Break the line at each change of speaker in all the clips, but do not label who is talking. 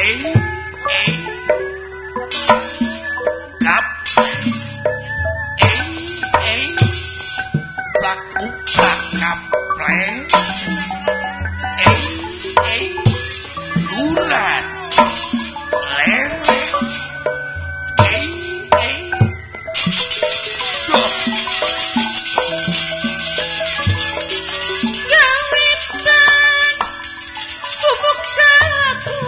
Kap plak uplak kapleng lurat ler
Gawitan bubuka lagu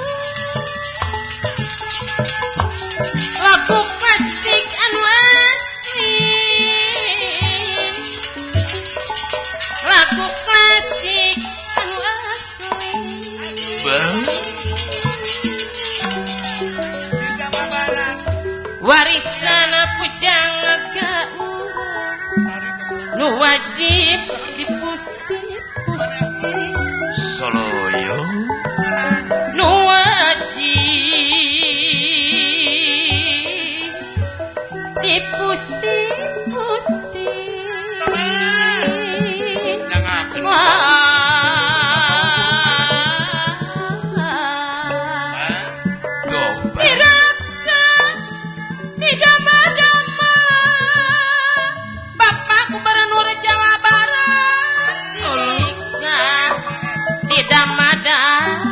lagu klasik anu asli lagu klasik anu asli warisan pujang ka urang nu wajib dipusti-pusti
Soloyo
nu wajib dipusti-pusti Diraksa didama-dama Bapak Gubernur Jawa Barat diriksa didama-dama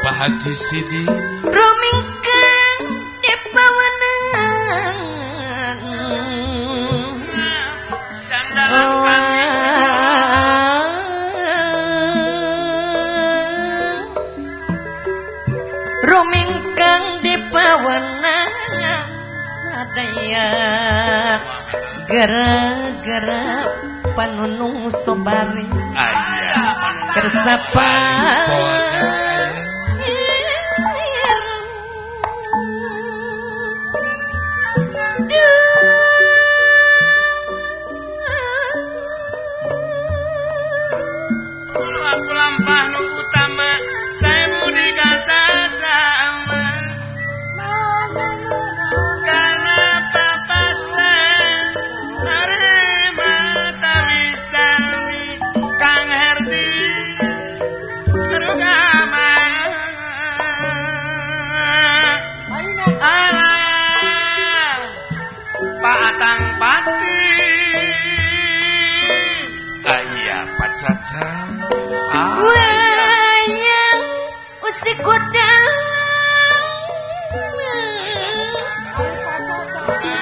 Pak Haji Sidi
rumingkang dipawenang rumingkang dipawenang sadaya gara-gara panunung sobari kersapa wayang usik kudang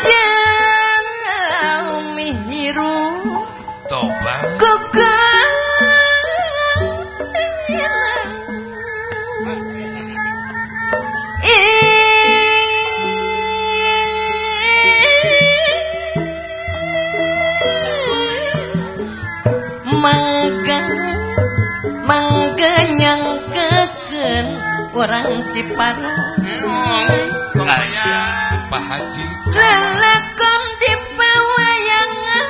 jangan mihiru
toba
kokas mangga mangga nyangkekeun urang Ciparai
aya Pak Haji
lelakon di pawayangan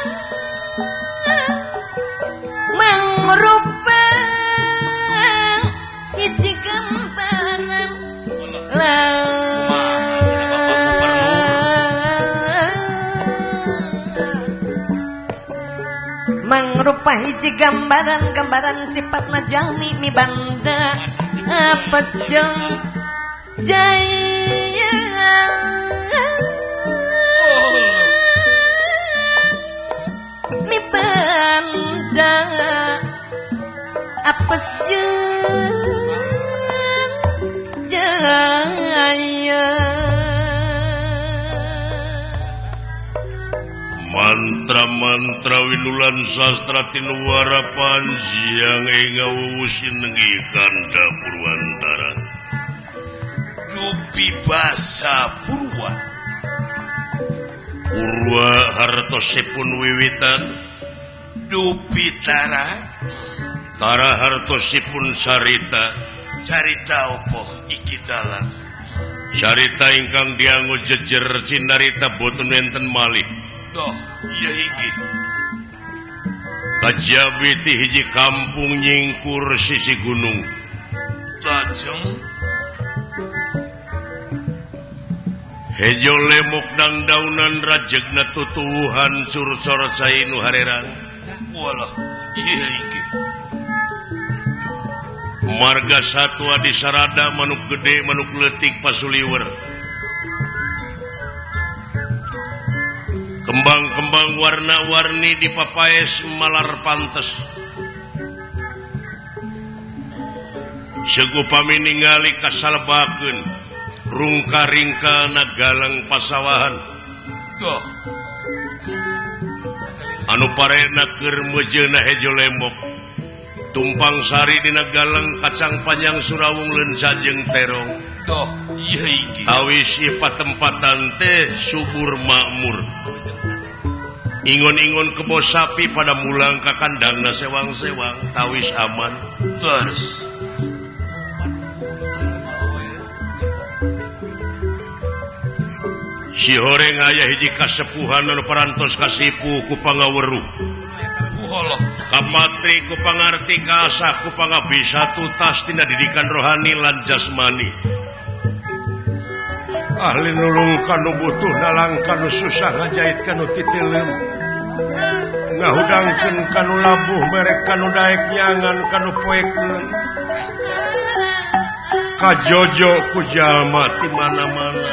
mangrupa hiji gambaran mangrupa Mangrupa hiji gambaran gambaran sifatna jalmi mi banda apes jeung jaya mi banda apes jeung jaya.
Mantra-mantra winulan sastra tinuwara panjiang ing ngawuwusin nengi kanda Purwantara.
Dupi basa Purwa.
Purwa hartosipun wiwitan.
Dupi tara.
Tara hartosipun carita.
Carita opo iki dalang?
Carita ingkang dianggo jejer cinarita boten wonten malih.
Doh, iya iki.
Kajabi ti hiji kampung nyingkur sisi gunung.
Lajeng
hejo lemok dang daunan rajegna tutuwuhan surut-sorot cai nu harerang.
Walah, iya iki.
Marga satwa di sarada manuk gede manuk leutik pasuliwer. Kembang-kembang warna-warni di papaes malar pantes. Segupami ningali kasalbakeun rungka-ringka na galang pasawahan.
Doh.
Anu parena keur mejeuna hejo lembok. Tumpang sari dina galang kacang panjang surawung leunca jeung terong.
Doh, ieu iki.
Awis ieu patempatan teh subur makmur. Ingon-ingon kebo sapi pada mulang ka kandangna sewang-sewang tawis aman.
Terus
si horeng aya hiji kasepuhan anu parantos kasipu ku pangaweruh. Kapatri ku pangarti kaasah ku pangabisa tutas tina didikan rohani lan jasmani. Ahli nulung kanu butuh nalang kanu susah ngajait kanu titileum ngahudangkeun kanu labuh merek kanu daek nyangan kanu poekeun kajojo ku jalma ti mana-mana.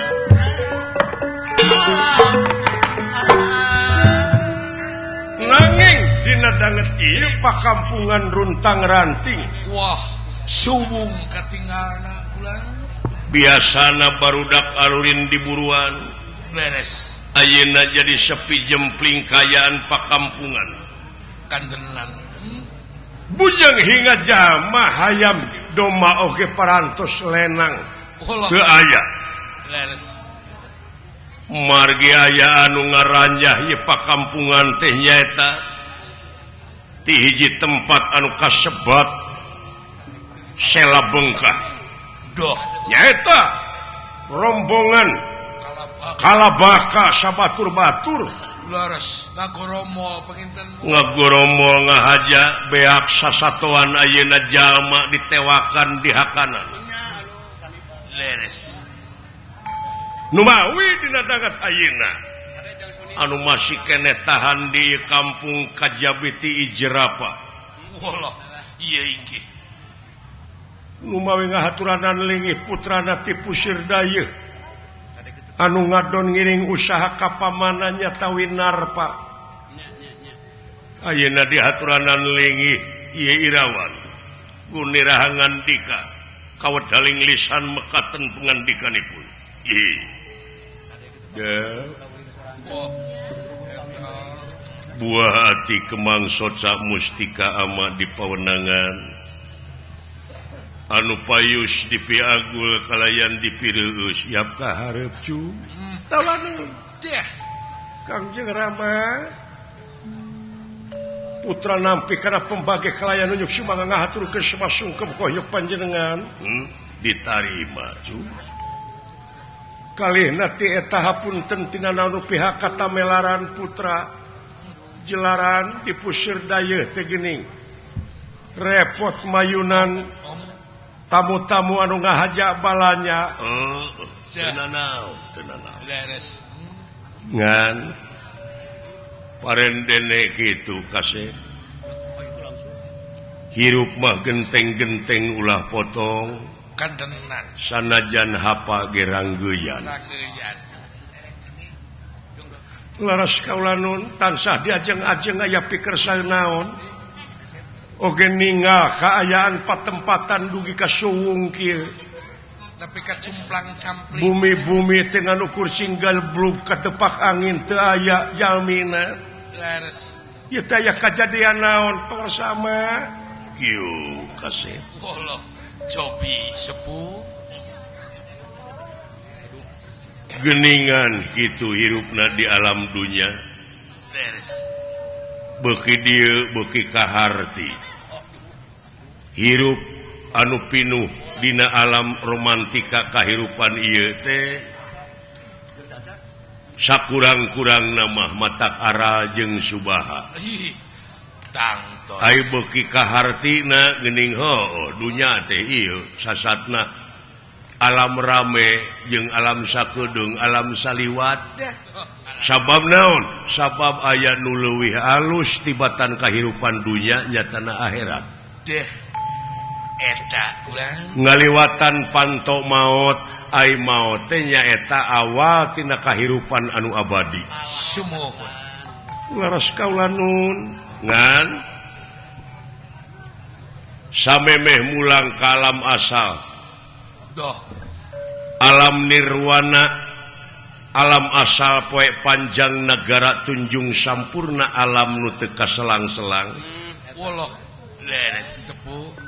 Nanging dina danget ieu pakampungan runtang ranting.
Wah, subung katingalna ulang.
Biasana barudak alurin di buruan.
Beres.
Ayeuna jadi sepi jempling kayaan pakampungan.
Kantenan.
Bujang hingga jama hayam doma oge parantos lenang. Teu aya.
Beres.
Margi aya anu ngaranjah ieu pakampungan teh nyaeta ti hiji tempat anu kasebat Sela Bengkah.
Doh,
nyaeta rombongan kalabaka sabatur-batur.
Leres, ngagoromol panginten.
Ngagoromol ngahaja beak sasatoan ayeuna jalma ditewakan di hakanan.
Leres.
Numawi dina dangat ayeuna anu masih keneh tahan di kampung kajabi ti Ijerapa.
Walah, ieu inggih.
Numawi ngahaturanan linggih putrana ti Pusir Dayeuh anu ngadon ngiring usaha kapamanannya Tawinarpa. Ayeuna dihaturanan linggih ieu Irawan guniraha ngandika kawedaling lisan mekaten pangandikanipun. Buah hati kemang soca mustika ama di pawenangan anu payus dipiagul kalayan dipireueus yap ka hareup cu tawaneun
deh
Kangjeng Rama putra nampi kana pembage kalayan unjuk sumangga ngahaturkeun sumasungkem kohyok panjenengan. Ditarima cu kalihna ti eta hapunten tina naon pihak katamelaran putra jelaran di Pusir Dayeuh teh geuning repot mayunan tamu-tamu anu ngahaja balanya. Teu nanaon teu nanaon
leres
ngan parendene kitu kasih Hirup mah genteng-genteng ulah potong
kantenan
sanajan hapa ge ranggeyan. Laras kaula nun tansah diajeng-ajeng aya pikersa naon oge ninggal kaayaan patempatan dugi ka suwung kieu
nepi ka cumplang-campling
bumi-bumi teh ngan ukur singgal blug katepak angin teu aya jalmina.
Leres
ieu teh aya kajadian naon pangarsama kieu kasep.
Allah cobi sepuh
geningan kitu hirupna di alam dunya.
Leres
beuki dieu beuki kaharti hirup anu pinuh dina alam romantika kahirupan ieu teh sakurang-kurangna mah matak aral jeung subaha. Ai beuki kahartina geuning heuh dunya teh ieu sasatna alam rame jeung alam sakedeung alam saliwat. Sabab naon? Sabab aya nu leuwih alus tibatan kahirupan dunya nyatana akhirat.
Deh eta urang
ngaliwatan panto maot ai maot teh nyaeta awal tina kahirupan anu abadi.
Sumuhun.
Laras kaula nun ngan samemeh mulang ka alam asal.
Doh.
Alam nirwana, alam asal poe panjang nagara tunjung sampurna alam nu teu kaselang-selang.
Woloh leres sepuh.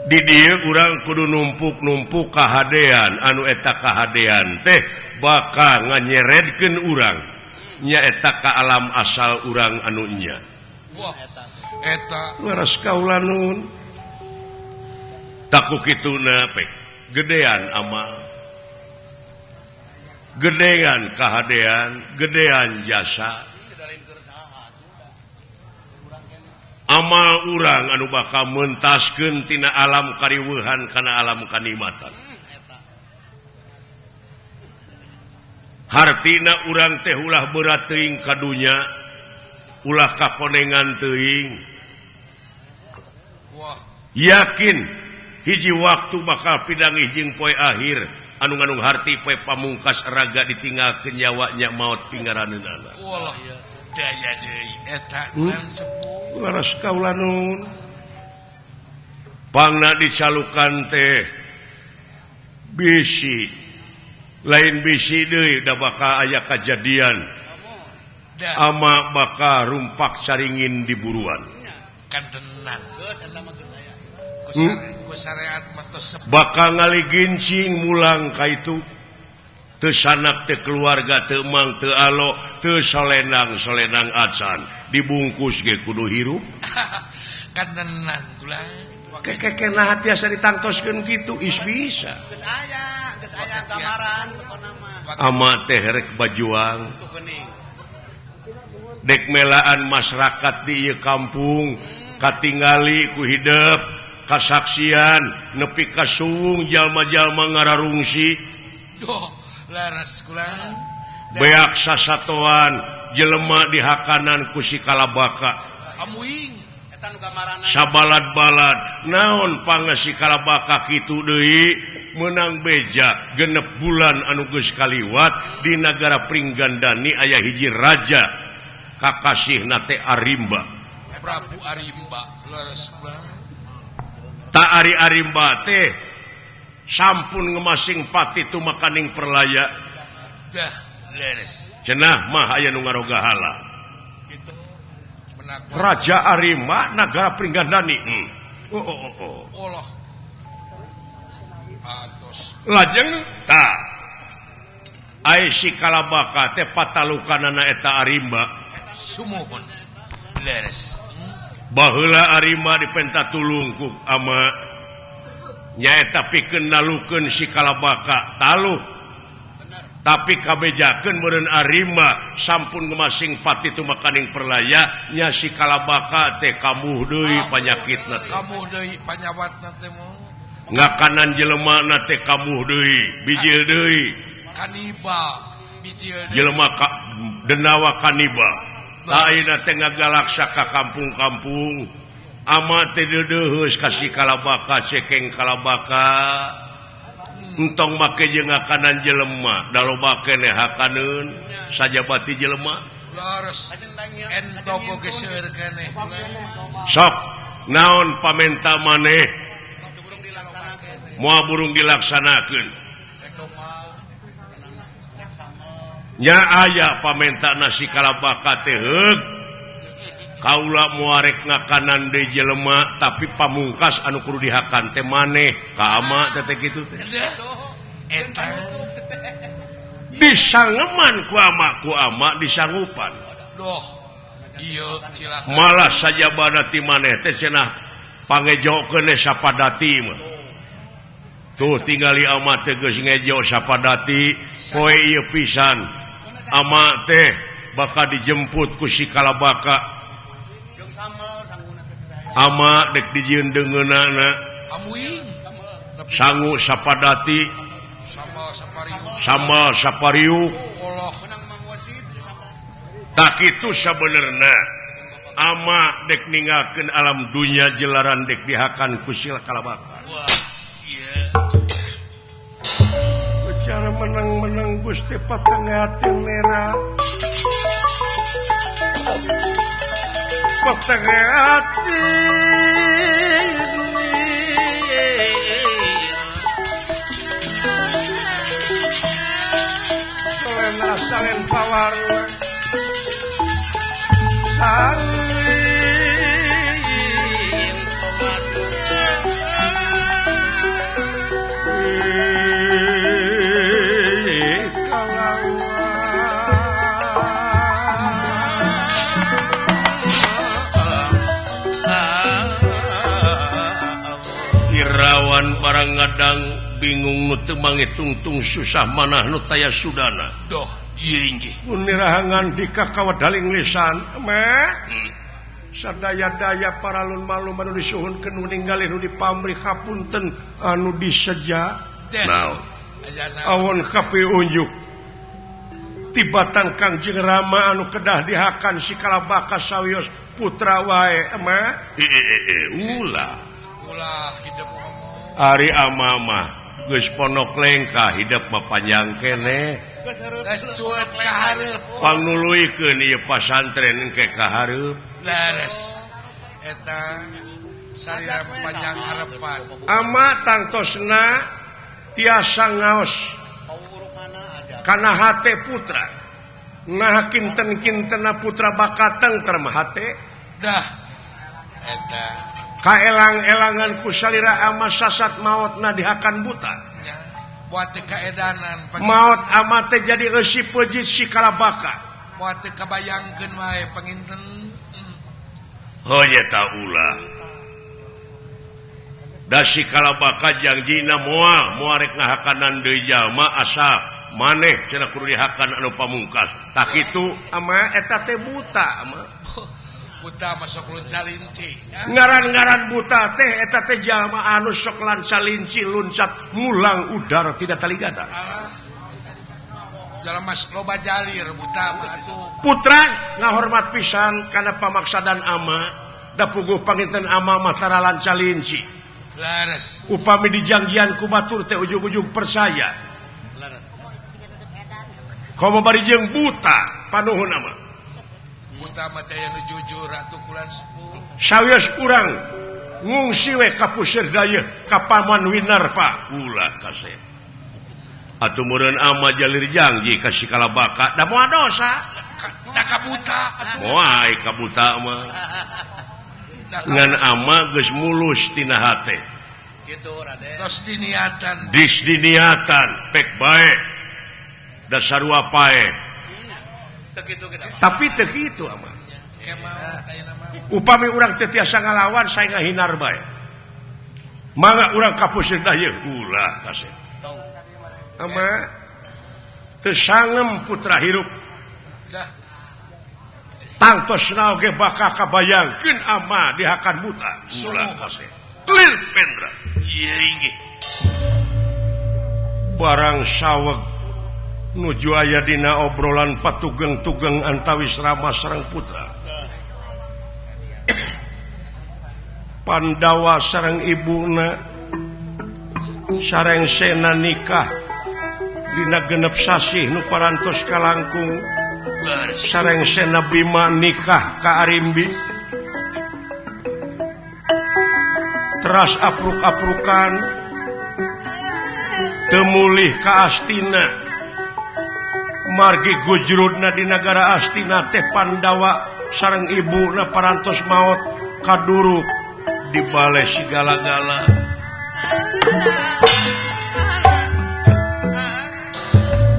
Di dieu urang kudu numpuk-numpuk kahadean anu eta kahadean teh bakal nganyeredkeun urang nyaeta ka alam asal urang anu nya.
Wah eta
laras kaula nun taku kituna pek gedean amal, gedean kahadean, gedean jasa. Amal urang anu bakal mentaskeun tina alam kariweuhan kana alam kanikmatan. Hartina urang teh ulah berat teuing ka dunya, ulah kakonengan teuing. Yakin hiji waktu bakal pidangih jeung poe akhir anu ngandung harti poe pamungkas raga ditinggalkeun nyawanya maot pinggaraneunana.
Walah daya deui eta urang sepuh.
Laras kaula nun pangna dicalukan teh bisi lain bisi deui da bakal aya kajadian ama bakal rumpak caringin di buruan.
Kantenan
bakal ngaligincing mulang ka itu teu sanak teu keluarga teu mang teu alo teu solenang-solenang acan dibungkus ge kudu hirup.
Kantenan kula
kekeke nah tiasa ditangtoskeun kitu is bisa.
Geus aya, geus aya gambaran pokona mah.
Ama teh rek bajuang dek melaan masyarakat di ieu kampung katingali ku hidep kasaksian nepi ka suwung jalma-jalma ngararungsi.
Duh, laras kula.
Beak sasatoan jelema dihakanan ku si kalabaka.
Amuing
eta nu gambaranna.
Sabalad-balad naon pangeusi si kalabaka kitu deui meunang beja genep bulan anu geus kaliwat di nagara Pringgandani aya hiji raja kakasihna teh Arimba.
Prabu Arimba leres kula.
Ta Ari Arimba teh sampun ngemasing pati tumakaning perlaya.
Dah leres.
Cenah mah aya nu ngaroga hala. Raja Arimba nagara Pringgandani. Oh oh oh.
Allah. Atos.
Lajeng ta ai si kalabaka teh patalukanana eta Arimba.
Sumuhun. Leres.
Baheula Arimba dipenta tulung ku ama nyaeta pikeun nalukeun si kalabaka taluk. Tapi kabejakeun meureun Arimba sampun ngemasing pati tumakaning perlaya nya si kalabaka teh kamuh deui panyakitna teh.
Kamuh deui panyawatna teh mo.
Ngakanan jelemana teh kamuh deui, bijil deui.
Kanibal, bijil deui.
Jelema ka, denawa kanibal. Ayeuna teh ngagalaksa ka kampung-kampung. Ama teh deudeuheus ka si kalabaka cekeng kalabaka. Entong make jeung ngakanan jelema, da loba keneh hakaneun sajabati jelema.
Leres. Entong oge seueur keneh.
Sok naon pamenta maneh? Moal burung dilaksanakeun. Nya aya pamenta nasi kalabaka teh heug. Kaula muarek ngakanan deui jelema tapi pamungkas anu kudu dihakan teh maneh ka ama teh teh kitu teh.
Eta
disangeman ku ama disangupan.
Doh. Ieu cilaka.
Malah sajabana ti maneh teh cenah pangejokeun sapadati mah. Tuh tingali ama teh geus ngejo sapadati poe ieu pisan. Ama teh bakal dijemput ku si kalabaka. Ama dek dijieun deungeunana sangu sapadati sambal sapariuk tak kitu sabenerna ama dek ninggalkeun alam dunya jelaran dek dihakan ku si kalabaka. Bicara menang-menang Gusti patengah merah patengah hati selen asalen pawarna salin Irawan barang ngadang bingung nu teu mangitungtung susah manah nu taya sudana.
Doh, ieu inggih.
Unirahangan di kakawedaling lisan, meh. Sadaya-daya paralun malum anu disuhunkeun nu ninggalih nu dipamrih hapunten anu diseja.
Naon?
Awon kapi unjuk. Tibatan Kangjeng Rama anu kedah dihakan si kalabaka sawios putra wae, meh. Ulah.
Ulah hidup
Ari ama mah geus ponok lengkah hidup mah panjang keneh.
Geus cuet ka hareup.
Pangnuluykeun ieu pasantren engke ka hareup.
Leres. Eta sarira panjang harepan.
Ama tangtosna tiasa ngaos kana hate putra. Nah kinten-kintena putra bakateng termah hate.
Dah. Eta
kaelang-elangan ku salira ama sasat maotna dihakan buta.
Buat teu kaedanan
maot ama teh jadi eusi peujit si kalabaka.
Buat teu kabayangkeun wae panginten.
Heuh nya ulah. Da si kalabaka jangjina moal moal rek ngahakanan deui jalma asa maneh cenah kudu dihakan anu pamungkas. Tak kitu ama eta teh buta ama.
Buta masuk lonca linci.
Ngaran-ngaran buta teh eta teh jalma anu sok lanca linci loncat mulang udara tidak taligada.
Jalma loba jalir buta mah atuh.
Putra ngahormat pisan kana pamaksadan ama da puguh panginten ama mah tara lanca linci.
Leres.
Upami dijangjian ku batur teh ujug-ujug percaya.
Leres.
Komo bari jeung buta panuhun ama.
Buta mah teh anu jujur atuh kulan sepuh.
Sawios urang ngungsi we ka Pusir Dayeuh ka Paman Winarpa ulah kasep. Atuh meureun ama jalir janji ka si kalabaka da moal dosa.
Da ka buta atuh.
Moal ka buta mah. Ngan ama geus mulus tina hate.
Kitu Raden.
Tos diniatan.
Dis diniatan pek bae. Da sarua pae. Tapi teu kitu ama. Upami urang teu tiasa ngalawan sae ngahinar bae. Mangga urang ka Pusir Dayeuh ulah kasep. Ama teu sangem putra hirup. Tangtosna oge bakal kabayangkeun ama dihakan buta. Ulah kasep. Clear Pendra.
Ieu inggih.
Barang saweg nuju aya dina obrolan patugeng-tugeng antawis Rama sareng putra. Pandawa sareng ibuna sareng sena nikah dina genep sasih nu parantos kalangkung sareng sena Bima nikah ka Arimbi teras apruk-aprukan temulih ka Astina margi gujrudna di nagara Astina teh Pandawa sareng ibuna parantos maot kaduruk di balai segala-gala.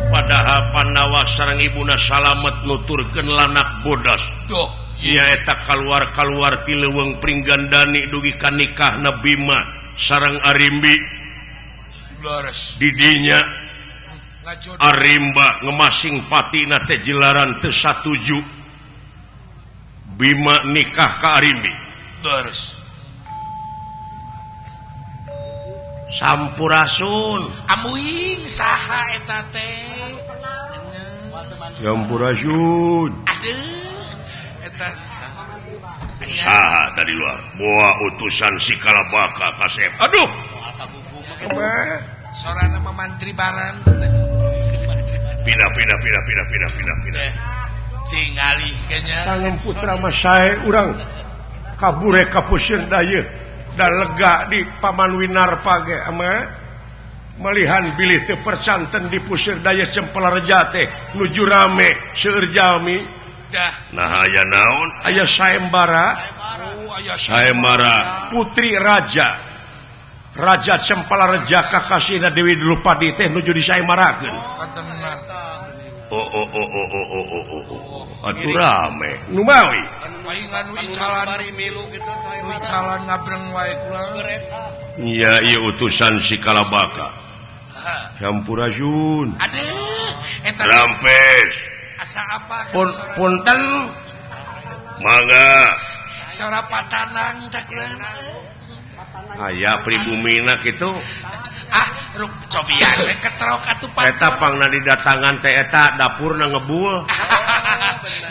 Padahal Pandawa sareng ibuna salamet nuturkeun lanak bodas.
Duh,
iya eta kaluar-kaluar ti leuweung Pringgandani dugi ka nikahna Bima sareng Arimbi.
Leres.
Didinya Arimba ngemasing patina teh jelaran teu satuju Bima nikah ka Arimbi.
Leres.
Sampurasun.
Amuing saha eta teh?
Sampurasun.
Aduh, eta
saha tadi luar? Boa utusan si Kalabaka kasep. Aduh.
Sorana mah mantri baran.
Pindah pindah pindah pindah pindah pindah pindah.
Cing alih kayaknya.
Sangem putra mah sae urang kabure ka puseur dayeuh. Dan lega di Paman Winarpa ge ama melihan bilih teu persanten di puseur daya Cempalareja teh nuju rame seueur jalmi. Nah aya naon aya sayembara.
Oh, aya
sayembara putri raja raja Cempalareja kakasihna Dewi Drupadi teh nuju disayembarakeun. Oh oh oh oh oh oh oh oh atuh rame nu mawi
paingan nu icalan milu kitu nu icalan ngabreng wae kula.
Iya ieu utusan si Kalabaka. Sampurasun.
Aduh eta
rampes
asa apa
pun punten mangga
sora patanang teh kula.
Aya pribumina kitu.
Ah, rup cobian we ketrok atuh pan.
Eta pangna didatangan teh eta dapurna ngebul.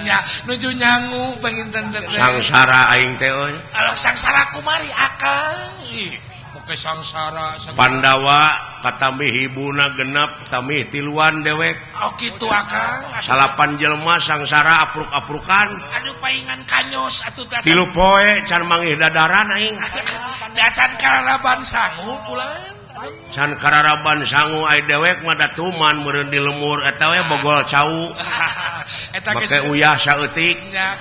Nya nuju nyangu panginten teh.
Sangsara aing teh euy.
Aloh sangsara kumari akang. Ih, poke sangsara.
Pandawa katamih ibuna genep tamih tiluan dewek.
Oh kitu akang.
Salapan jelema sangsara apruk-aprukan.
Aduh paingan kanyos atuh teh.
Tilu poe can manggih dadaran aing.
Da can kararaban sangu kula.
Can kararaban sangu ai dewek mah datuman meureun di lemur eta we bogol cau.
Eta
make uyah saeutik.
Nya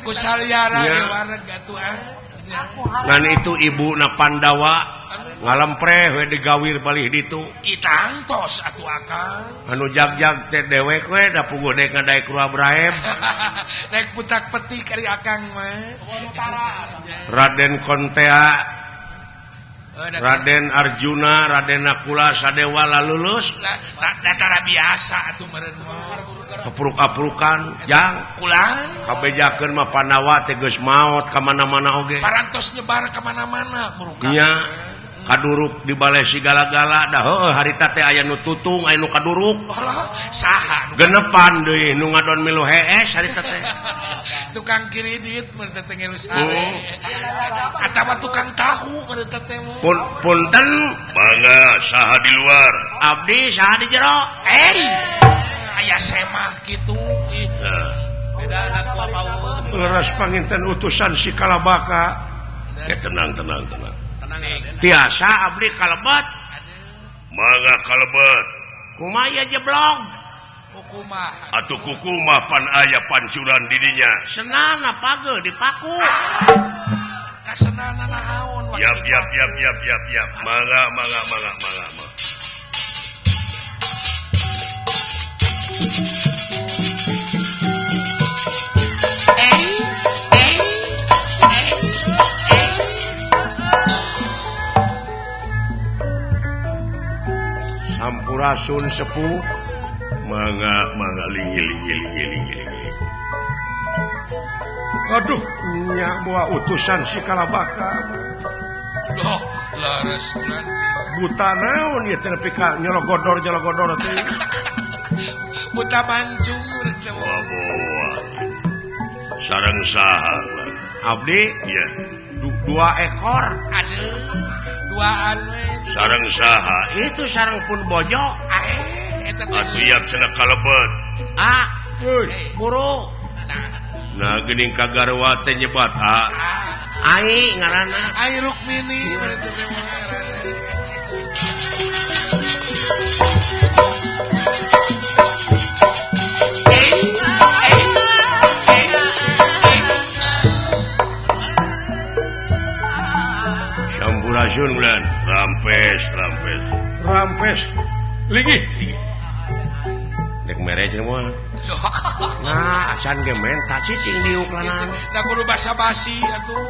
kusaliara di wareg atuh ah.
Ngan itu ibuna Pandawa ngalempreh we digawir balih ditu.
Itantos atuh akang.
Anu jag-jag teh dewek we da puguh dek ngadaek ruah braem.
Rek putak petik ari akang mah.
Raden Kontea Raden Arjuna, Raden Nakula, Sadewa lalulus.
Datara biasa atuh meureun mah.
Kepruk-aprukan jang
kulan
kabejakeun mah Pandawa teh geus maot ka mana-mana oge.
Parantos nyebar ka mana-mana murukan.
Nya kaduruk di balai sigala-gala dah heueuh harita teh aya nu tutung aya nu kaduruk.
Alah, saha
genepan deui nu ngadon milu hees harita teh.
Tukang kredit meureun teh ngilu sare. Atawa tukang tahu meureun teh.
Pun punten mangga saha di luar? Abdi saha di jero?
Aya semah kitu.
Beda anak bapak.
Leres panginten utusan si Kalabaka. Ya tenang tenang tenang. Tiasa abdi kalebet. Mangga kalebet. Kumaha jeblog?
Kukumaha.
Atuh kukumah pan aya pancuran didinya. Senana pageuh dipaku.
Kasenana naon.
Yap yap yap yap yap yap. Mangga mangga mangga mangga. Sampurasun sepuh mangga mangga lingi lingi lingi lingi. Aduh nya bawa utusan si Kalabaka.
Duh, leres bulan.
Buta naon ieu teh nepi ka nyologodor nyologodor teh.
Buta mancung teh.
Wah, boa. Sareng saha? Abdi? Ieu. Duh, 2 ekor.
Aduh, duaan we.
Sareng saha? Itu sareng pun bojo.
Eta teh.
Atuh yak cenah kalebet. Ah, guru. Nah, geuning ka garwa teh nyebat ah. Ai ngaranna.
Ai Rukmini meureun teh ngaranna.
Sampurasun bulan. Rampes, rampes. Rampes. Ligi. Dek mere cenah moal. Nah, acan ge menta cicing diuk lanan.
Da kudu basa-basi atuh.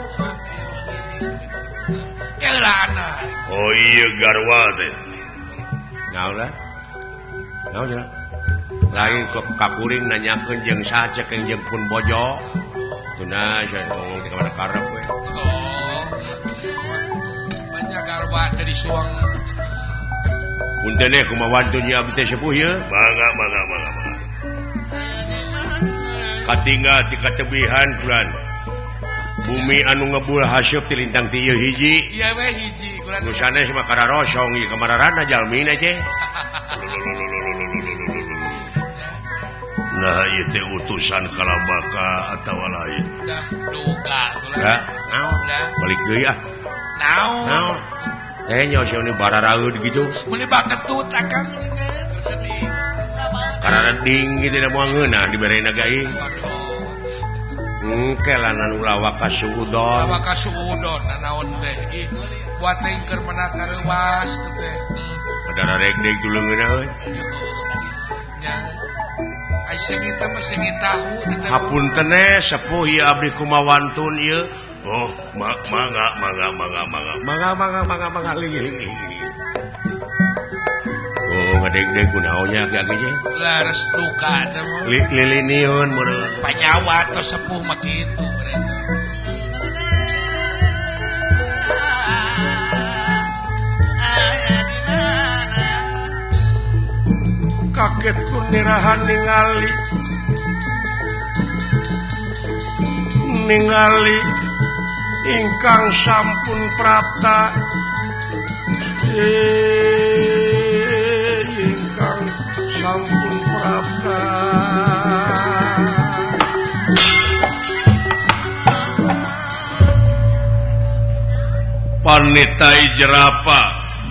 Keulana.
Oh iya garwa teh. Naon lah? Naon cenah? Lain kok kakuring nanyakeun jeung saha cek jeung pun bojo. Tuna sia ngomong teh ka mana karep we.
Oh. Banyak garwa teh disuang.
Punten kumaha wantun ieu abdi teh sepuh ieu? Mangga mangga mangga mangga. Katinggal ti katebihan bulan. Bumi anu ngebul haseup ti lintang ti ieu hiji.
Ieu we hiji kulan.
Nu sanes mah kararosong ieu kamararana jalmina teh. Nah ieu teh utusan kalabaka atawa lain.
Dah duka kulan.
Dah, naon? Balik deui ah.
Naon?
Naon? Nyo sia ni bararaeud gitu.
Meuni baketut akang geuningan. Sedih.
Karareding gitu da moal ngeunah diberena gaing. Engke lanan ulah waka suudon.
Waka suudon nanaon teh ih buat teh keur menak kareuwas teh.
Ada regdeg tulungeun euy.
Nya. Ai seungit mah seungit tahu teh.
Hapunten sepuh ieu abdi kumawantun ieu. Oh, mangga mangga mangga mangga. Mangga mangga mangga mangga ligi ligi. Oh, ngadeg-deg kunaonnya aki-aki ge.
Leres duka teh mah.
Liliniun meureun.
Panyawa tos sepuh mah kitu meureun.
Kaget ku nirahan ningali. Ningali ingkang sampun prapta. Ingkang sampun prapta. Panitai jerapa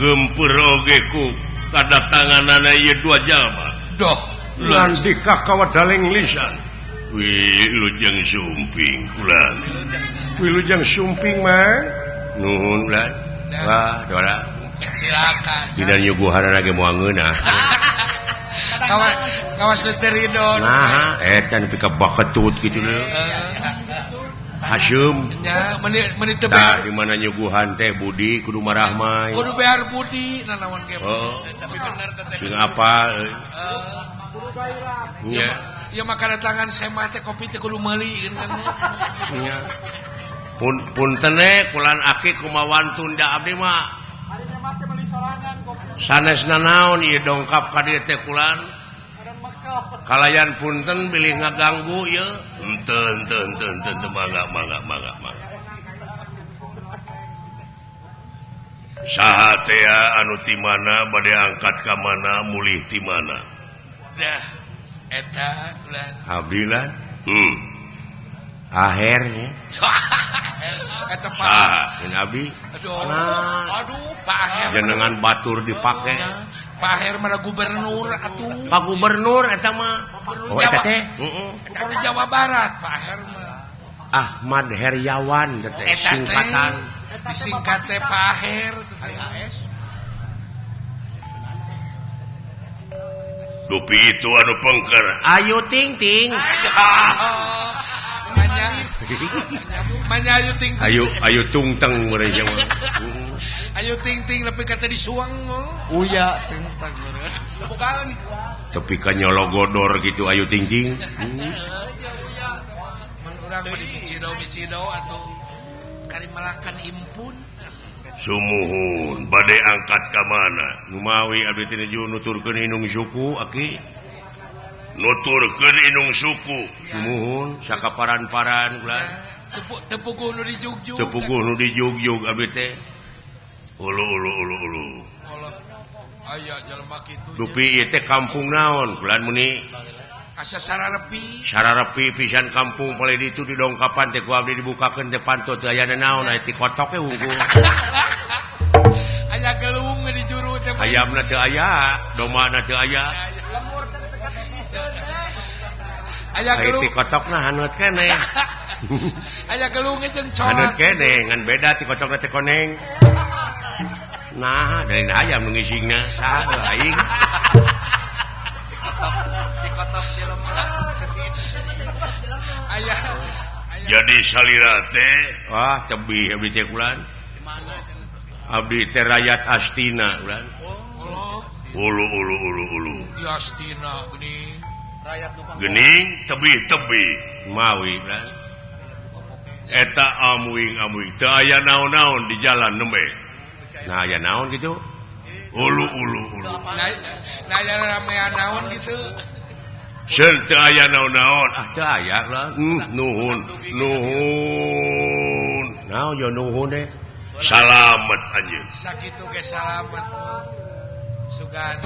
gempur oge ku kadatanganana ieu dua jalma.
Doh,
nandika kawedaling lisan. Wilujeng sumping kula. Wilujeng sumping mah. Nuhun ulan. Wah, dora.
Silakan.
Dina nyuguhanana ge moal ngeunah.
Kawas kawas teu ridho.
Nah, eta nepi ka baketut kitu leuh. Hasyum.
Nya, meuni teu
bear. Di mana nyuguhan teh budi kudu marahmai.
Kudu bear budi nanaon ge.
Oh.
Tapi bener teh.
Sing apa euy.
Nya. Ya maka datangan semah teh kopi teh kudu meuli kan.
Nya. Punten kulan aki kumawantun da abdi mah. Sanes nanaon ieu dongkap ka dieu teh kulan. Kalayan punten bilih ngaganggu ieu. Henteu henteu henteu henteu mangga mangga mangga mangga. Saha teh anu ti mana bade angkat ka mana mulih ti mana.
Dah eta kulan.
Abdi lan. Akhirnya.
Eta Pak.
Abdi.
Aduh.
Nah.
Aduh, Pak Aher.
Jenengan batur dipake.
Pak Aher mah gubernur atuh.
Pak gubernur eta mah. Oh eta teh. Heeh.
Gubernur Jawa Barat Pak Aher mah.
Ahmad Heryawan teh singkatan.
Disingkat teh Pak Aher teh.
Dupi itu anu pengker. Ayu ting ting.
Manya ayu ting ting.
Ayu ayu tungteng meureun sia mah.
Ayu ting ting nepi ka teh disuang mah.
Uya tungteng meureun.
Tepi ka nyologodor gitu ayu ting ting.
Mun urang mah dipicido-picido atuh kari malakan impun.
Sumuhun bade angkat ka mana? Numawi abdi teh nuturkeun inung suku aki. Nuturkeun inung suku. Sumuhun sakaparan-paran ulah.
Teu puguh nu dijugjug.
Teu puguh nu dijugjug abdi teh. Ulu ulu ulu ulu.
Aya jelema kitu.
Dupi ieu teh kampung naon bulan meni?
Asa sararepi.
Sararepi pisan kampung paling ditu di dongkapan teh ku abdi dibukakeun teh panto teu aya naon aya ti kotok we wungkul.
Aya gelung di juru teh.
Ayamna teu aya, domana teu aya.
Lemur teh teu katiseun teh.
Aya gelung.
Aya ti kotokna haneut keneh.
Aya gelung jeung colat.
Haneut keneh ngan beda ti kotokna teh koneng. Nah, dari ayam nu ngisingna saha aing.
Di kotok di lemur.
Aya.
Jadi salira teh, wah tebih abdi teh kulan. Abdi teh rakyat Astina ulan. Ulu ulu ulu ulu.
Di Astina geuning.
Geuning tebih-tebih mawi ulan. Eta amuing-amuing teu aya naon-naon di jalan nembe. Nah aya naon gitu? Ulu ulu ulu.
Nah aya ramean naon gitu.
Seun teu aya naon-naon, ah teu aya lah. Nuhun, nuhun. Naon yo nuhun deh. Salamet anjeun.
Sakitu ge salamet. Sugan.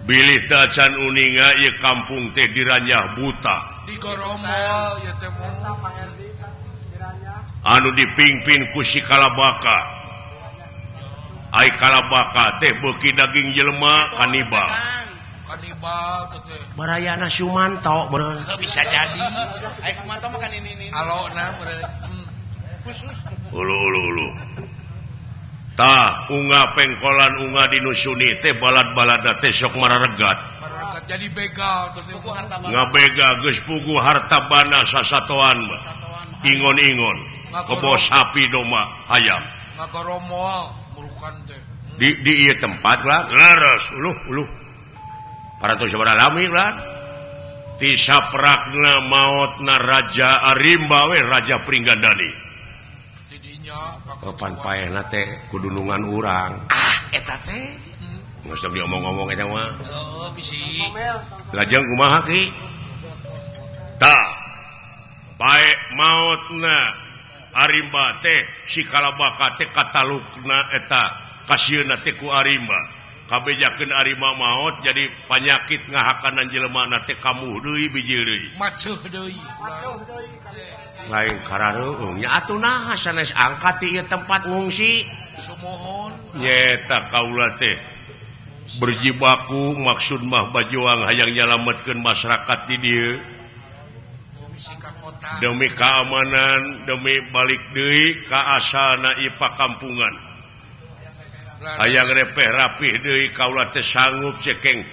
Bilih teu acan uninga ieu kampung teh diranyah buta.
Di goromol ieu teh mah.
Anu dipingpin ku si Kalabaka. Ai Kalabaka teh beuki daging jelema kanibal.
Kanibal teh.
Barayana Sumanto meureun.
Bisa jadi.
Ai Sumanto mah kan ini.
Alona meureun.
Khusus.
Ulu ulu ulu. Tah unga pengkolan unga dinusuni teh balad-balada teh sok mararegat.
Mararegat jadi begal terus
ngabega geus puguh harta bana sasatoan mah. Ingon-ingon kebo sapi domba hayam.
Ngagoromol murukan teh.
Di ieu tempat lah leres uluh uluh. Parantos sabaraha lami lah. Ti saprakna maotna Raja Arimba we Raja Pringgandani. Kapan paehna teh kudunungan urang.
Ah, eta teh.
Geus teu diomong-omong eta mah.
Heeh, bisi.
Lajeng kumaha ki? Tah. Pae maotna Arimba teh si Kalabaka teh katalukna eta kasieuna teh ku Arimba. Kabejakeun Arimba maot jadi panyakit ngahakanan jelema na teh kamuh deui biji deui.
Maceuh deui.
Lain karareueung nya atuh naha sanes angkat ti ieu tempat ngungsi.
Sumohon.
Nyeta kaula teh berjibaku maksud mah bajuang hayang nyalametkeun masyarakat di dieu. Demi keamanan, demi balik deui ka asalna ieu pakampungan. Hayang repeh rapih deui kaula teh sanggup cekeng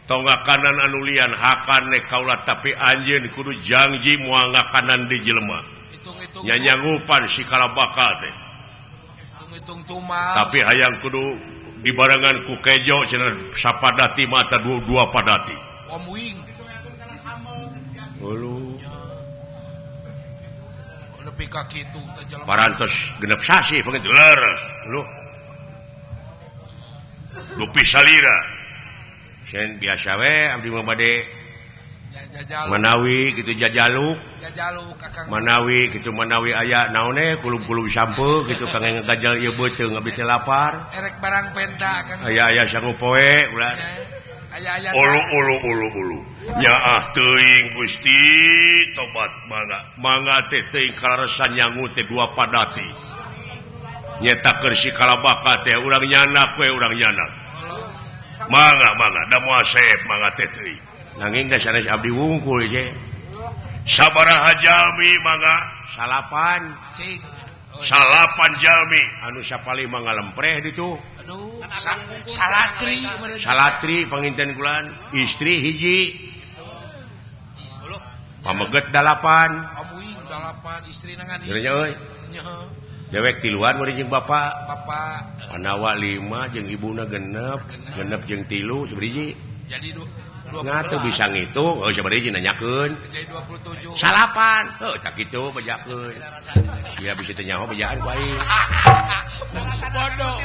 tonggakanan anu lian hakan nek kaula tapi anjeun kudu janji moal ngakanan di jelema. Nyanyangupan si Kalabaka teh.
Hitung-hitung tumal.
Tapi hayang kudu dibarengan ku kejo cenah sapadati mata dua padati.
Omuing.
Ulu.
Nepi ka kitu teh jelema.
Parantos genep sasih panginten leres. Lu. Dupi salira. Sen biasa we abdi mah bade manawi kitu jajaluk.
Jajaluk kakang.
Manawi kitu manawi aya naone kulub-kulub sampeu kitu kangge ngagajal ieu beuteung abdi teh lapar.
Erek barang penta kang.
Aya-aya sanggup poe ulah.
Aya-aya.
Ulu ulu ulu ulu. Nyaah teuing Gusti tobat mangga. Mangga teh teuing kalaresan nyangu teh dua padati. Nyeta keur si Kalabaka teh urang nyanak we urang nyanak. Mangga mangga da moal seep mangga teh teuing. Nanging da sanes abdi wungkul je. Sabaraha jalmi mangga? Salapan.
Cing.
Salapan jalmi anu sapalih mangga lempreh ditu.
Aduh, salatri
salatri panginten kulan, istri hiji. Pameget dalapan.
Amuing dalapan istri nangan.
Nya euy. Dewek tiluan meureun jeung bapak.
Bapak
Panawa 5 jeung ibuna genep, genep jeung 3 sabaraha.
Jadi
Nah, tuh bisa ngitung, oh sabaraha hiji nanyakeun.
Jadi 27.
Salapan. Heuh, tak kitu bejakeun. Sia bisa teu nyaho bejaan ku aing.
Bodoh.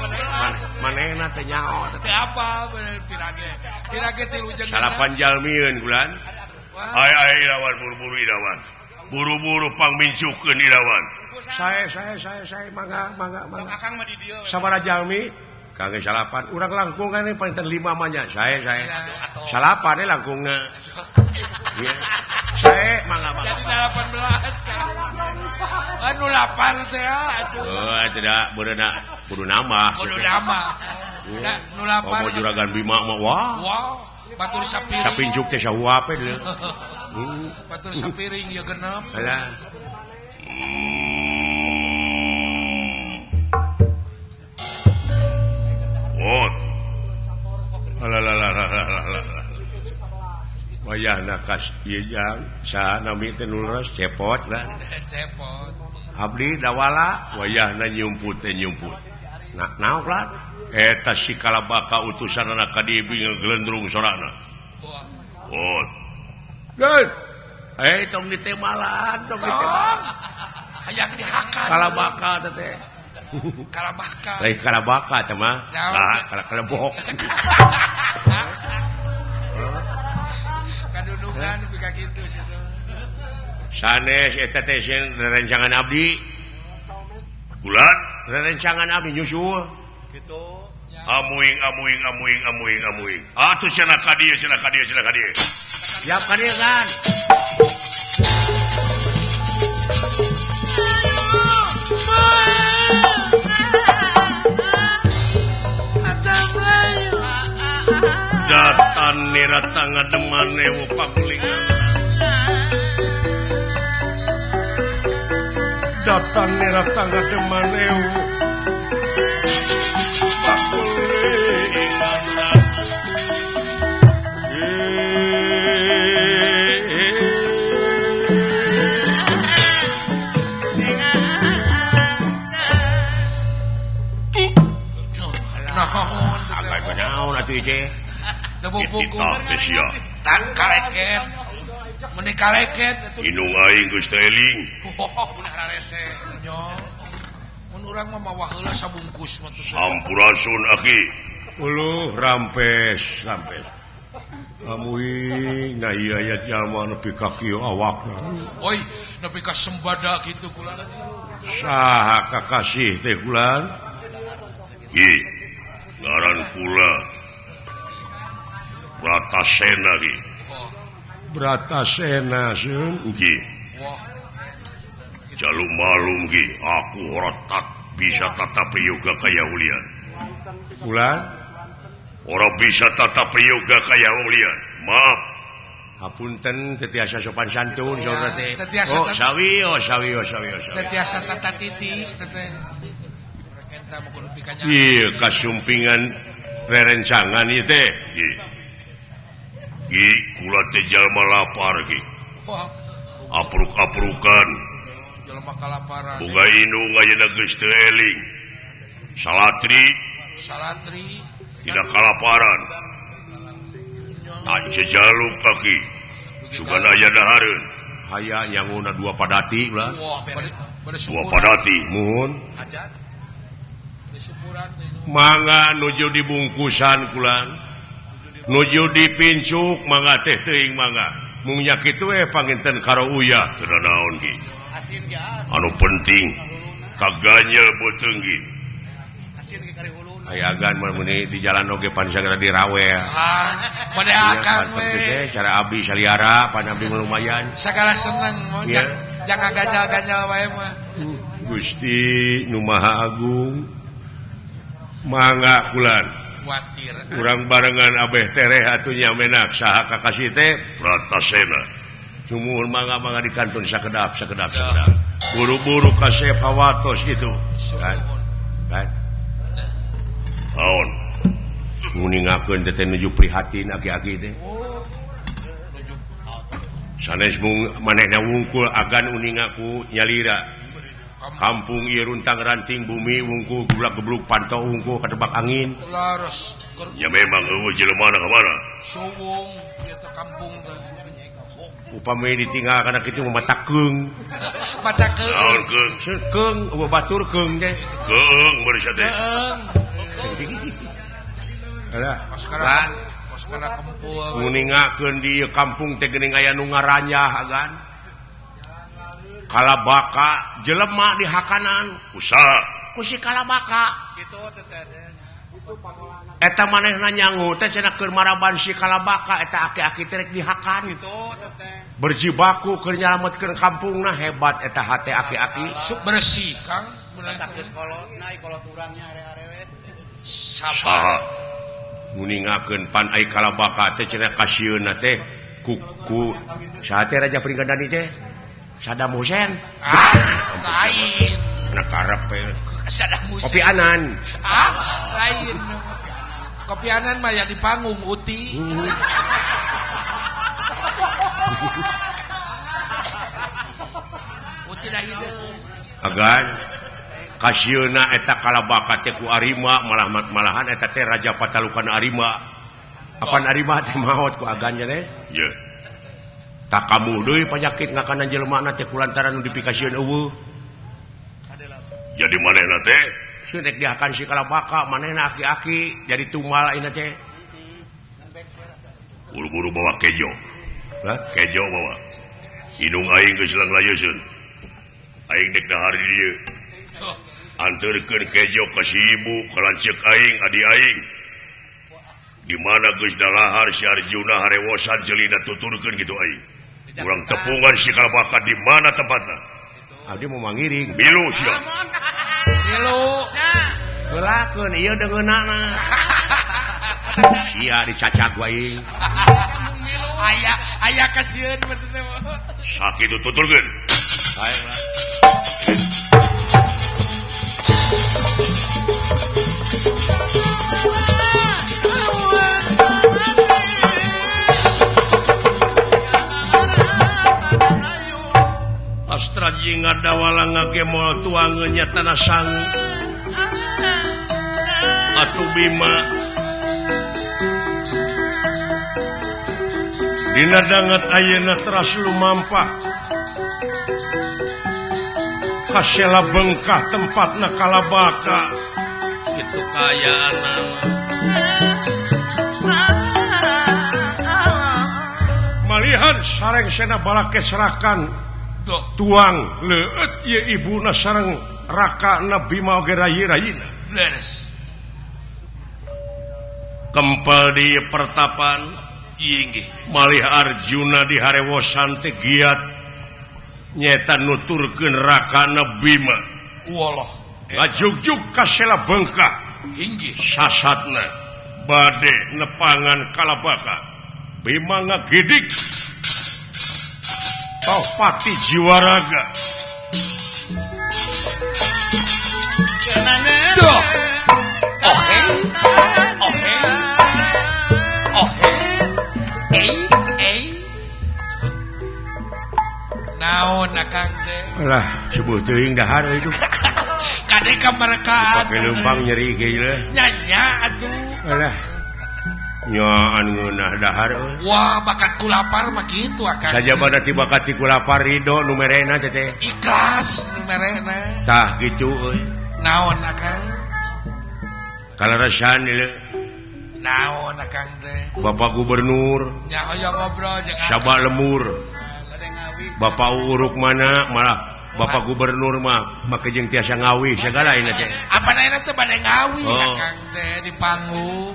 Manehna teu nyaho.
Teu apa bener pirage. Pirage tilu jeung
salapan jalmieun bulan. Ai ai irawan buru-buru irawan. Buru-buru pangmincukeun Irawan. Saya mangga mangga mangga.
Akang mah di dieu.
Sabaraha jalmi? Kangge salapan. Urang langkungan ini paling 5 mah nya. Saya. Salapan we langkungna. Iya. Saya mangga mangga.
Jadi 18 kan. Anu lapar teh atuh.
Oh, tidak beurena kudu nambah.
Kudu nambah. Da nu lapar.
Komo juragan Bima mah wah.
Wah, batur sapiring.
Sapincuk teh sahuap we deui.
Batur sapiring ieu genep.
Alah. Oh. Alah. Wayahna kas ieu jang saha nami teh nu leres cepot lah.
Cepot.
Abdi dawala wayahna nyumput teh nyumput. Nah, naon lah? Eta si kalabaka utusanana ka dieu ngeglendrung sorana. Oh. Geus. Eh tong ditemalan, tong ditemalan.
Hayang dihakan.
Kalabaka teh.
Kalabaka.
Lain kalabaka teh mah. Nah, kalebok.
Kadudungan nepi ka kitu sia.
Sanes eta teh sieun rerencangan abdi. Bulan rerencangan abdi nyusul.
Kitu.
Amuing. Atuh cenah ka dieu, cenah ka dieu, cenah ka dieu. Siap ka dieu kan. Datan nirata ngademan ewu pagulingan. Datan nirata ngademan ewu pagulingan.
Naon
agak naon atuh ieu.
Teu
teh sia.
Tang kaleket. Meni kaleket atuh.
Indung aing geus teu eling.
Oh, bener rese. Nya. Mun urang mah mawa heula sabungkus mah tuh.
Sampurasun aki. Uluh rampes, rampes. Amuing nah ieu aya jalma nepi ka kieu awakna.
Oi, nepi ka sembada kitu kula.
Saha kakasih teh kula? Ih, ngaran kula. Bratasena ki. Bratasena seun ki. Jalu malum ki, aku ora tak bisa tatap yoga kaya ulian. Kula ora bisa tatap yoga kaya ulian. Maaf. Hapunten teu tiasa sopan santun saudara teh. Oh, sawi oh sawi oh sawi oh sawi.
Teu tiasa tata titi teh.
Ieu kasumpingan rerencangan ieu teh. Ki kula teh jalma lapar ki. Apruk-aprukan.
Jalma kalaparan.
Boga indung ayeuna geus teu eling. Salatri.
Salatri
tidak kalaparan. Tak jejaluk kaki. Sugan aya dahareun. Haya nyanguna dua padati ulah. Dua padati muhun. Mangga nuju dibungkusan kulan. Nuju dipincuk mangga teh teuing mangga. Mung nya kitu we panginten karo uyah teu naon ki. Anu penting kaganyel beuteung ki. Aya agan mah meuni di jalan oge pan sagala dirawel.
Ah, bade akang we.
Cara abdi saliara pan abdi lumayan.
Sagala seneng mah jangan ganyal-ganyal wae mah.
Gusti nu Maha Agung mangga kulan.
Kuatir.
Urang barengan abeh tereh atuh nya menak saha kakasih teh Bratasena. Sumuhun mangga-mangga di kantun sakedap sakedap sakedap. Buru-buru kasep hawatos itu. Kan. Kan. Naon? Nguningakeun teh nuju prihatin aki-aki teh. Sanes mung manehna wungkul agan uningaku nyalira. Kampung ieu runtang ranting bumi wungkul geblak-gebluk panto wungkul katebak angin.
Laras.
Ya memang eueuh jelema na kamana?
Suwung ieu teh kampung teh.
Upami ditinggal kana kitu mah matakeung.
Matakeung.
Naon keung? Keung eueuh batur keung teh. Keung beureus teh.
Keung.
Alah,
kana kempul.
Nguningakeun di ieu kampung teh geuning aya nu ngaranyah agan. Kalabaka jelema di hakanan usaha ku si Kalabaka
kitu teh
eta manehna nyangu teh cenah keur maraban si Kalabaka eta aki-aki teh rek dihakan
kitu teh
berjibaku keur nyalametkeun kampungna hebat eta hate aki-aki
sok bersih Kang
tak geus kolot na kolot urangnya are-are we
saha nguningakeun pan ai Kalabaka teh cenah kasieunna teh ku saha teh Raja Pringgadani teh Saddam Hussein
ah lain
na karep
Saddam Hussein
Kopi Anan
ah lain Kopi Anan mah ya di panggung uti uti dah hidup
agan kasieuna eta Kalabaka teh ku Arima malah malahan eta teh Raja Patalukan Arima apan Arima teh maot ku agan teh ye tak kamu deui penyakit ngakanan jelema teh kulantaran nu dipikasieun eueuh jadi manehna teh sieun rek dihakan si Kalabaka manehna aki-aki jadi tumal ayeuna teh
buru-buru bawa kejo.
Hah?
Kejo bawa hidung aing geus langlayeuseun aing dek dahar di dieu anterkeun kejo ka si ibu ka lanceuk aing adi aing di mana geus dalahar si Arjuna harewosan jelina tuturkeun kitu aing urang tepungan si Kalabaka di mana tempatna
abdi mau mangiring
milu sia
milu
heulakeun ieu deungeunana sia dicacag wae
aya aya kasieun mah teh
sakitu tuturkeun
bae lah Astra jeung ngadawala ngagemol tuangeun nya tanah sangu atuh Bima dina danget ayeuna teras lumampah kasela bengkah tempatna Kalabaka kitu kayaanna malihan sareng sena balakesrakan tuang leueut ieu ibuna sareng rakana Bima oge rayi-rayina
leres
kempel di pertapan
inggih
malih Arjuna di harewosan teh giat nyeta nuturkeun rakana Bima
wallah
ngajugjug ka sela bengkah
inggih
sasatna bade nepangan Kalabaka Bima ngagidik Taupati jiwaraga
Duh. Ohe ohe ohe ei ei naon akang teh
lah subuh teuing dahar euy
kade ka mereka
pake leumpang nyeri geus
nya nya atuh
alah nyaan ngeunah dahar euy
wah bakat ku lapar mah kitu akang
sajabana ti bakat ti ku lapar ridho nu merena teh
ikhlas nu merena
tah kitu euy
naon akang
kaleresan ieu
naon akang teh
Bapak Gubernur
nya hoyong ngobrol jeung
Sabak lemur Bapak Uruk mana malah Bapak Gubernur mah make jeung tiasa ngawi sagala ayeuna teh
apa ayeuna teh bade ngawi akang teh di panggung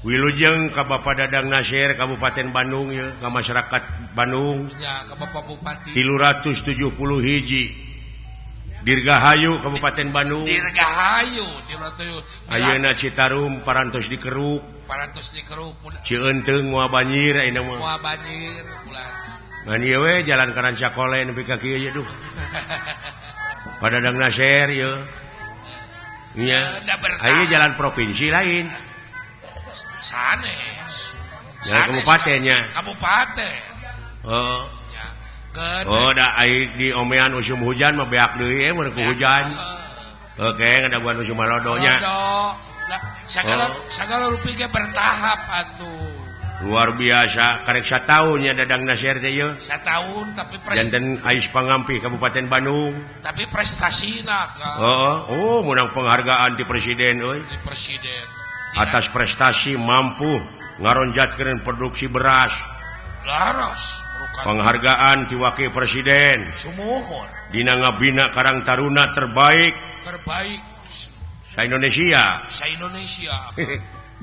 Wilujeng ka Bapak Dadang Nasir Kabupaten Bandung ya ka masyarakat Bandung
ya ka Bapak Bupati
371 Dirgahayu Kabupaten Bandung
Dirgahayu 300
ayeuna Citarum parantos dikeruk Cieunteng moal banjir ayeuna mah
moal banjir bulan
ngan ieu we jalan ka Rancakole nepi ka kieu duh Pak Dadang Nasir ieu nya aya jalan provinsi lain
sanes
jalan kabupatennya
kabupaten
oh
ya
oh da ai di omean usum hujan mah beak deui mun ku hujan oke ngadaguan usum malodo nya
sagala rupi ge bertahap atuh
luar biasa karek sataun nya Dadang Nasir teh ieu
sataun tapi
janten ais pangampih Kabupaten Bandung
tapi prestasina ka
heeh oh menang penghargaan di presiden euy
di presiden
atas prestasi mampu ngaronjatkeun produksi beras
laras
Penghargaan ti Wakil Presiden.
Sumuhun.
Dina ngabina Karang Taruna terbaik.
Terbaik
sa Indonesia.
Sa Indonesia.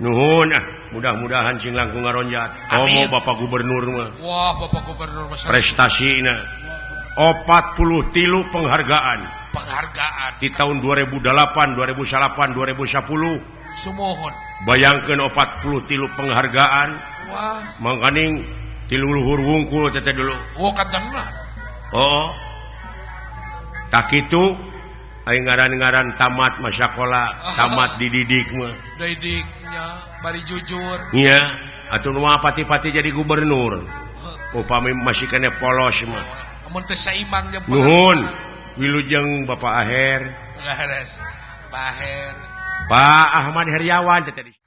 Nuhun ah, mudah-mudahan sing langkung ngaronjat. Komo Bapak Gubernur mah.
Wah, Bapak Gubernur mah
prestasina 43 penghargaan.
Penghargaan
di tahun 2008, 2009, 2010.
Sumuhun.
Bayangkeun 43 penghargaan.
Wah,
mangkaning tilu luhur wungkul teh dulu.
Oh, kadangna.
Oh. Tak kitu aing ngaran-ngaran tamat masakola, tamat dididik mah.
Didiknya bari jujur.
Iya, atuh nu pati-pati jadi gubernur. Upami masih kene polos mah.
Amun teu saimbang jeung
nuhun. Wilujeng Bapak Aher.
Leres. Pak Aher.
Pak Ahmad Heriawan teh tadi.